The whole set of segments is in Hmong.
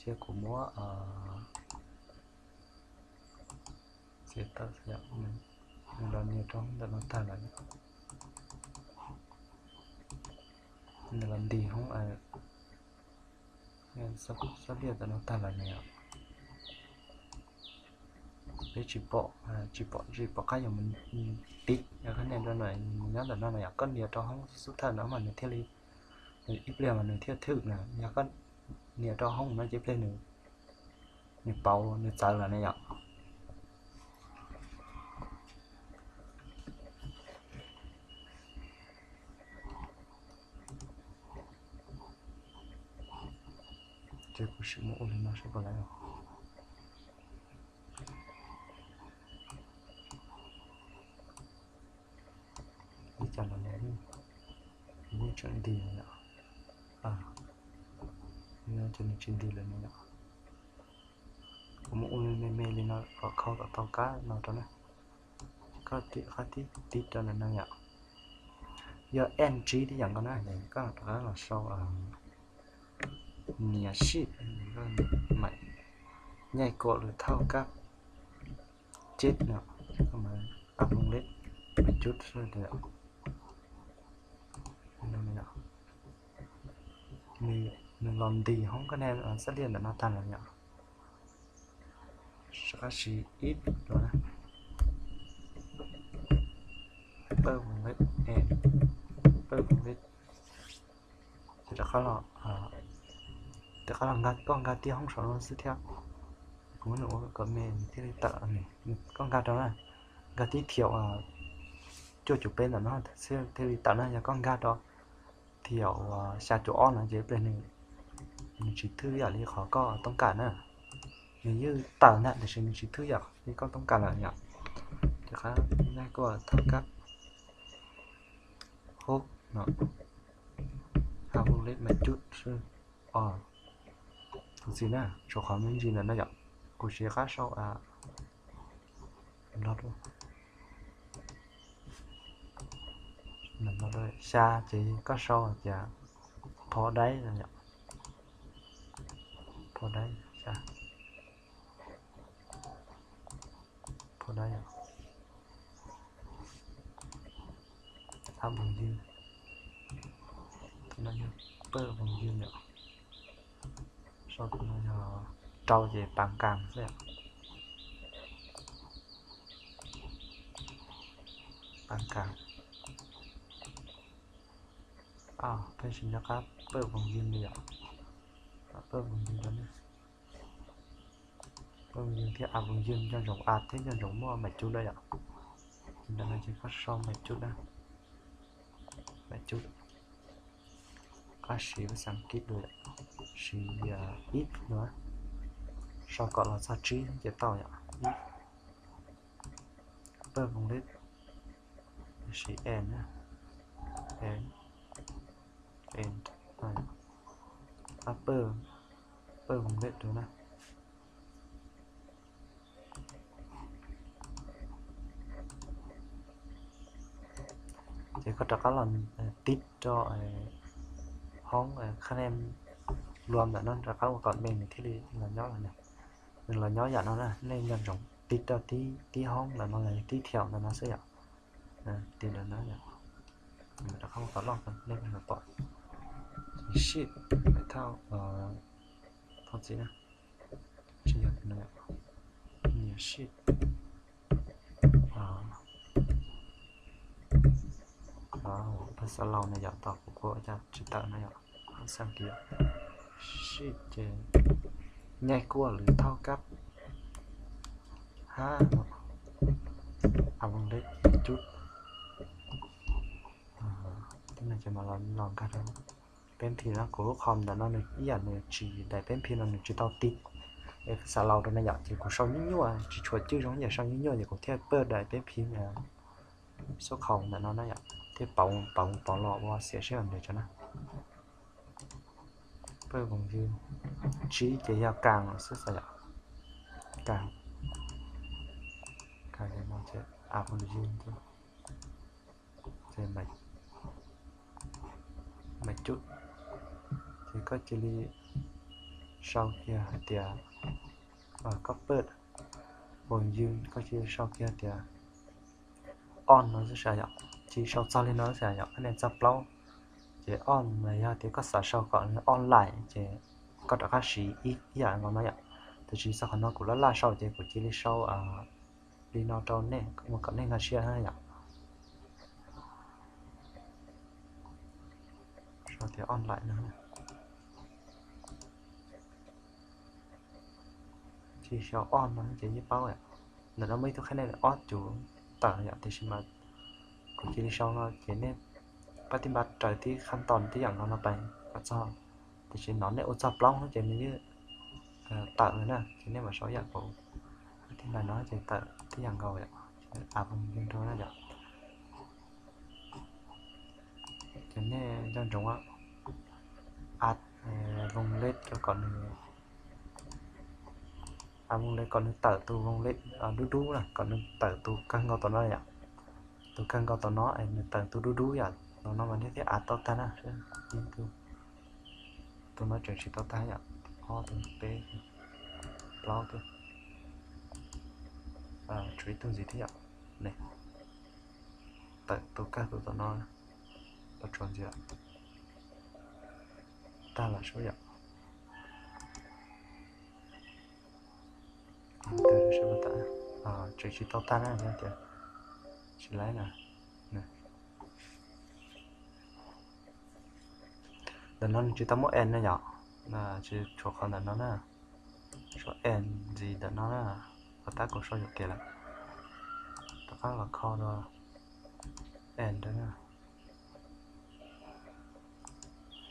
Cia kuv muab txiav tawm, nws los nias rau hoob ntawm no tag lawm, nws los nti hoob xab liaj ntawm no tag lawm na yom. Peb tsis pom, tsis pom, tsis pom qab yuav mus tiv, yog koj nias rau no, nws nyob ntawm no na yom, koj nias rau hoob xub thawj no mas nws thiaj li, ib pliag mas nws thiaj thwm na. Yog koj nias rau hoob no ces ib pliag nws pauv, nws txawv lawm na yom. Ces kuv sim muab ua li no saib puas laib. Ib cas los nws yeej tseem nti no yom. Ces nws tsis nti lawm no yom. Kuv muab ua me me li no kom kho kom tau kab no rau na. Koj tiv qab tib tiv rau ntawm no yom. Yog en tsib tib yam nkaus na, koj rov qab los sau nias shift, nyaij kuam lwm thauj kab chết no, koj mam ua lej me cub xwb. Nws los nti hoob koj nias xab liaj ntawm no tag lawm yom. Sab qab siv ib no, pawj voos lej, pawj voos lej, ces rov qab los, rov qab los nkag, koj nkag tib hoob saum no xwb thiab. Kuv muab nws ua kom me nws thiaj li tawm, koj nkag rau na, nkag tib thiaum cuaj cum peb ntawm no thiaj li tawm na. Yog koj nkag rau thiaum xya cum ob no ces ib pliag nws tsis thwj ib yam li qhov koj toob kam na. Nws yeej tawm ntag tiam sis nws tsis thwj yam li koj toob kam lawm yom. Ces qab nyaij kuam thauj kab hub no, a voos lej me cub xwb. Tus txiv na, tshuav qhov me ntsis ntawm no yom, kuv siv qab sau no, xya ces koj sau tias pho daib no yom, pho daib xya, pho daib yom, ab voos ywg, tus no yog pawj voos ywg yom, sau tus no yog rau ces paav kaas xwb yom. Paav kaas, peb sim nco qab pawj voos ywg li yom, pawj voos ywg rau ne. Pawj voos ywg thiab a voos ywg nco ntsoov a thiab nco ntsoov muaj maiv cub na yom. Ntawm no ces koj sau maiv cub na, maiv cub, qab siv phas xas Askiv dua, siv ib no, sau kom los txog tsib ces tau yom. Ib, pawj voos lej, siv en na, en, en, ab pawj, pawj voos lej dua na. Ces koj rov qab los tiv rau hoob khab nej luam ntawm no rov qab ua kom me nws thiaj li los nyob lawm na. Nws los nyob yam no na, nej nco ntsoov tiv rau tib hoob ntawm no los yog tib thiaum ntawm no xwb yom. Tiv ntawm no yom, rov qab ua kom loj nej pom. Shift thauj, thauj txiv na, tsis yog tus no, nias shift, phas xas Laus no yom, tos kuv ua cas tsis tawm no yom, phas xas Askiv, shift ces nyaij kuam lwm thauj kab hab no, a voos lej cub, ces mas los nkag rau peb phim no, kuv lub qhov ntawm no nws ib yam nws tsis daim peb phim no nws tsis tau tiv es phas xas Laus rau na yom, ces kuv sau nyuaj nyuaj tsis tshuav cwj zoo ces sau nyuaj nyuaj ces kuv thiaj pawj daim peb phim xub qhaus ntawm no na yom, thiaj pauv pauv pauv los ua xiam sij hawm ntev tso na. Pawj voos ywg tsib ces yog kaas xwb xwb yom, kaas, kaas no ces a voos ywg ces maiv cub, ces koj cia li sau kiag hais tias, koj pawj, volume, koj cia li sau kiag tias on no xwb sav yom, cia li sau txog li no xwb sav yom, nej txog plaub. Ces on mas yog tias koj xav sau kom nws online ces koj rov qab siv ib yam nkaus no yom. Tiam sis txog qhov no kuv laj laj sau ces kuv cia li sau li no rau nej ua kom nej nkag siab na yom. Sau tias online no. Cia li sau ob no ces yeej paub yom. Ntawm no muaj ib tug qhab nej ob cuv tawm yom, tiam sis mas kuv cia li sau no ces nej pab tij npa raws tib qhab tos tib yam nkaus no pais kom txog. Tiam sis no nej ua txog plaub no ces nws yeej tawm na, ces nej mam sau yam nkaus. Pab tij npa no ces tawm tib yam nkaus yom, a voo li rau na yom. Ces nej nco ntsoov a, a voo lej rau kom nws, a voo lej kom nws tawm tus voo lej dub dub na, kom nws tawm tus kawg nkaus tom no yom. Tus kawg nkaus tom no es nws tawm tus dub dub yom, tom no mas nej thiaj a tau tag na. Tus no tseem tsis tau tag yom, ob tus peb plaub tus, tshuav ib tug ntxiv thiab yom. Tawm tus kawg tus tom no los tshuav ntxiv, tag lawm sub yom. Tseem tsis tau tag na, yog tias tsis laib na. Ntawm no nws tsis tau muab end na yom, tsis tshuav qhov ntawm no na, tshuav end ntxiv ntawm no na, qhov tab kuv sau yuam kev lawm. Rov qab los kho dua end ntawd na.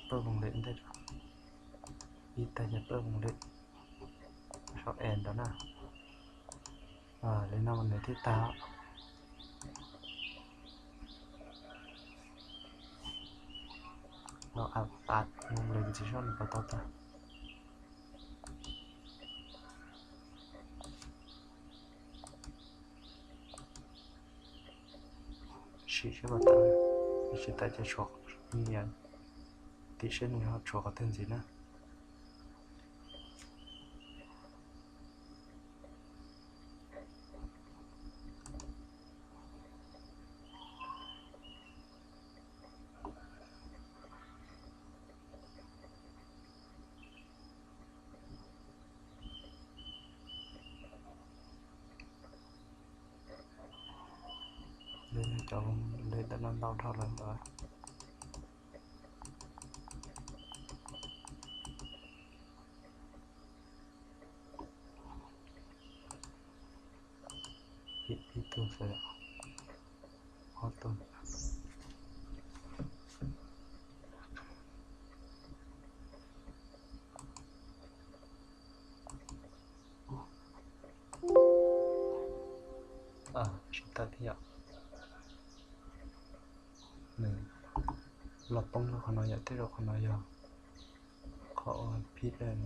Pawj voos lej ntej, ib tag yog pawj voos lej, sau end ntawd na. Li no nws thiaj tag. Los a, a, voos lej ntxiv soj nws puas tau tag. Sim seb puas tawm, tsis tawm ces tshuav, nias tim seb nws ho tshuav qhov twg ntxiv na. Cov voos lej ntawm no ntau dhau lawm ntawd. Ib tug xwb, ob tug. Tsis tawm thiab yom. Nws los poob rau qhov no yom, tej zaum qhov no yog qhov uas phib yom.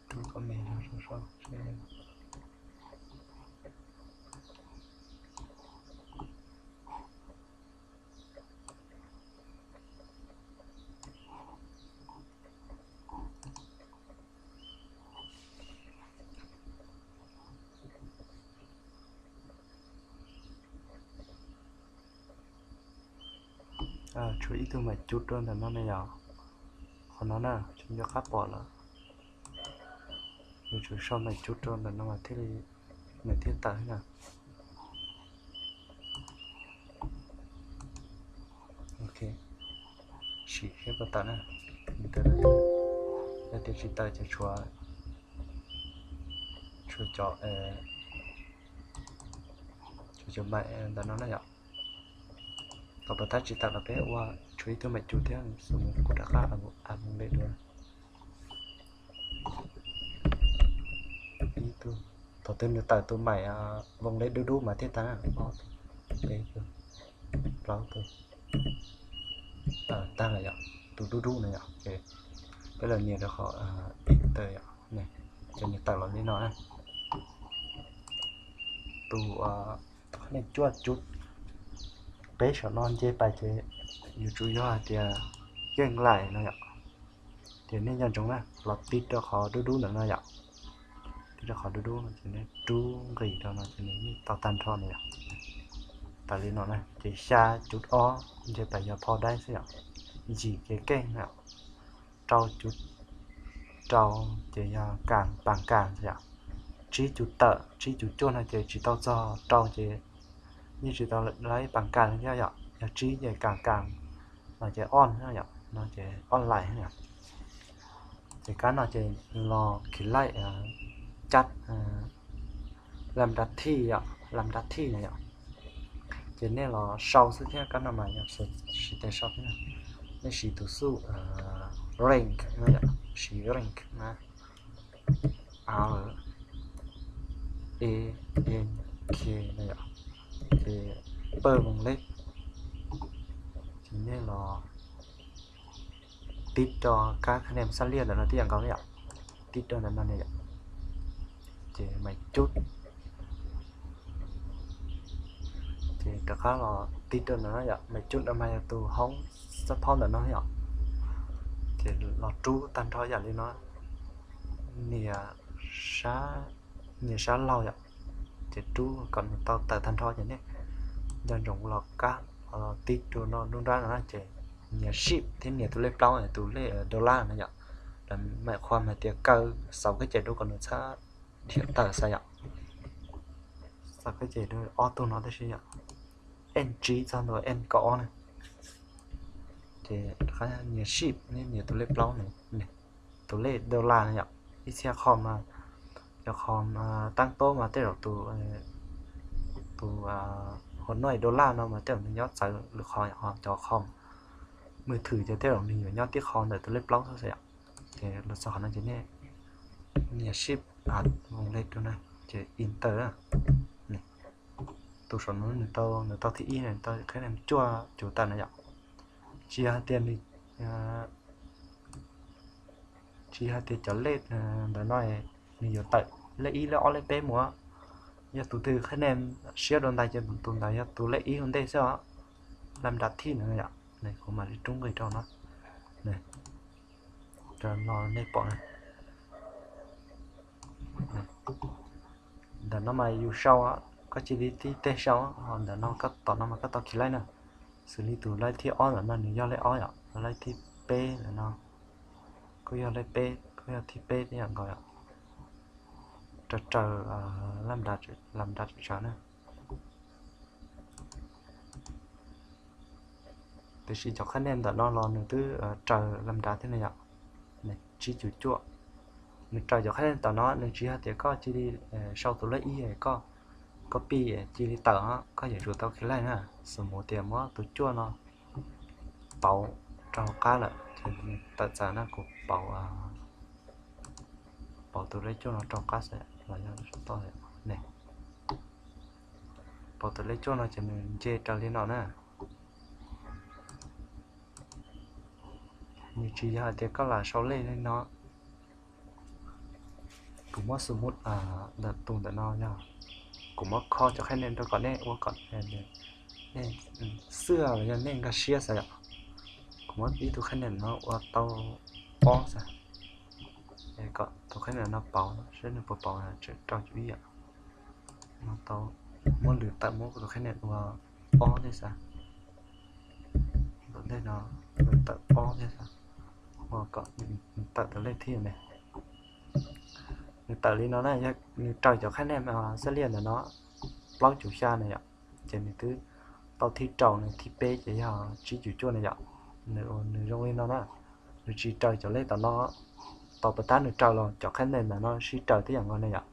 Tus koj me no sab sab seb. Tshuav ib tug maim cub rau ntawm no ne yom. Qhov no na tsis nco qab pom lawm. Yuav tsum sau maim cub rau ntawm no mas thiaj li, nws thiaj tawm na. Ok, sim seb puas tawm na. Yog tias tsis tawm ces tshuav, tshuav cov, tshuav cov maim ntawm no na yom. Thaum pom tab tsis tawm los peb ua tshuav ib tug maim cub thiab, xum kuv rov qab a voos lej dua. Ib tug, thaum twg nws tawm tus maim voos lej dub dub mas thiaj tag na. Ob tug, peb tug, plaub tug. Tag lawm yom, tus dub dub no yom. Peb los nias rau qhov enter yom, ces nws tawm los li no na. Tus, tus qhab nej cuaj cub, Peb saum no nce pais ces yuav tsum yog hais tias yeej laim no yom. Ces nej nco ntsoov na, los tiv rau qhov dub dub ntawm no yom. Tiv rau qhov dub dub no ces nej rub nqis rau no ces nws yeej tau tag nrho no yom. Tawm li no na ces xya cuv ob nce pais yog pho daib xwb yom. Yim ces keej na, rau cuv rau ces yog kas pas kas xwb yom. Tsib cuv tawm tsib cuv cuaj no ces tsis tau txog rau ces yeej tsis tau laib pas kas li thiab yom. Yog tsib ces kas kas no ces on yom, no ces online yom. Ces kab no ces los khiv laij cab lam dav thij yom, lam dav thij na yom. Ces nej los sau xwb thiab, kab no mas yog siv tes sau thiab. Nej siv tus xuj rank no yom, siv rank na, R A N K no yom. Ces pawg voos leb, ces nej los tiv rau kab khab nem xab liaj ntawm no tib yam nkaus na yom. Tiv rau ntawm no na yom. Ces maiv cub, ces rov qab los tiv rau ntawm no yom. Maiv cub no mas yog tus hoob xab phob ntawm no yom. Ces los rub tag nrho yam li no, nias sab, nias sab laug yom. Ces rub kom nws tau tawm tag nrho ces nej nco ntsoov los kab, los tiv rau no nruab nrab no na ces nias shift thiab nias tus lej plaub, tus lej dollar no yom. Lawv mam qhuas hais tias kaw xauv kab ces rau kom nws txhab dhia tawm xav yom. Xauv kab ces rau ob tug no tab sis yom, en tsib txog ntua en kaum ob na. Ces rov qab nias shift nias tus lej plaub no, tus lej dollar no yom. Ib txhia qhov mas, cov qhov tab tob mas tej zaum tus, tus hua noj dollar no mas tej zaum nws nyob txawv lwm qhov, ho cov qhov mws thwm ces tej zaum nws yuav nyob tib qho ntawm tus lej plaub xwb yom. Ces los txog qhov no ces nej nias shift, mus li rau na, ces enter. Tus saum no nws tau, nws tau thib ib, nws tau khab nem cuaj cuv tawm na yom. Tsis yog hais tias nws, tsis yog hais tias cov lej ntawm no nws yuav tawm lej ib lej ob lej peb mus. Yog tus twg khab nem siab dua ntais ces tus ntawd yog tus lej ib ua ntej xwb os. Lam dav thij no yom, kuv mam li rub nqis rau no, rau no nej pom na. Ntawm no mas yus sau, koj cia li tib teg sau, ho ntawm no koj tom no mas koj tau khiv laij na. Xws li tus laij thib ob ntawm no nws yog lej ob yom, laij thib peb ntawm no kuj yog lej peb, kuj yog thib peb tib yam nkaus yom. Raws raws lam dav tsawv na. Tiam sis cov khab nem ntawm no los nws twb raws lam dav thiab ne yom. Tsib cuv cuaj, nws raws cov khab nem ntawm no, nws tsis yog tias koj cia li sau tus lej ib, koj copy cia li tawm, koj yuav tsum tau khiv laij na. Xws mus tias muab tus cuaj no pauv rau hauv qab lawm ces nws tawm txav na, kuv pauv, pauv tus lej cuaj no rau hauv qab xwb los yog toj ne. Pauv tus lej cuaj no ces nws nce raws li no na. Nws tsis yog hais tias koj lam sau lej li no. Kuv muab xu mut ntawm tus ntawm no yog kuv muab kho cov khab nem rau kom nej ua kom nej xwb los yog nej nkag siab xav yom. Kuv muab ib tug khab nem no ua tau ob xav, kom tus khab nem no pauv saib nws puas pauv, tseem rau cuv ib yam. Muab lwm tawm, muab tus khab nem ua ob thiab xav. Ntawm ntej no tawm ob thiab xav, ua kom nws tawm tus lej thib ne. Nws tawm li no na, yog nws raws cov khab nem xab liaj ntawm no plaub cuv xya na yom, ces nws twb tau thib rau, nws thib peb ces yog tsib cuv cuaj na yom. Nws zoo li no na, nws tsis raws cov lej tom no, tom pas tab nws raws los cov khab nem ntawm no sib raws tib yam nkaus na yom.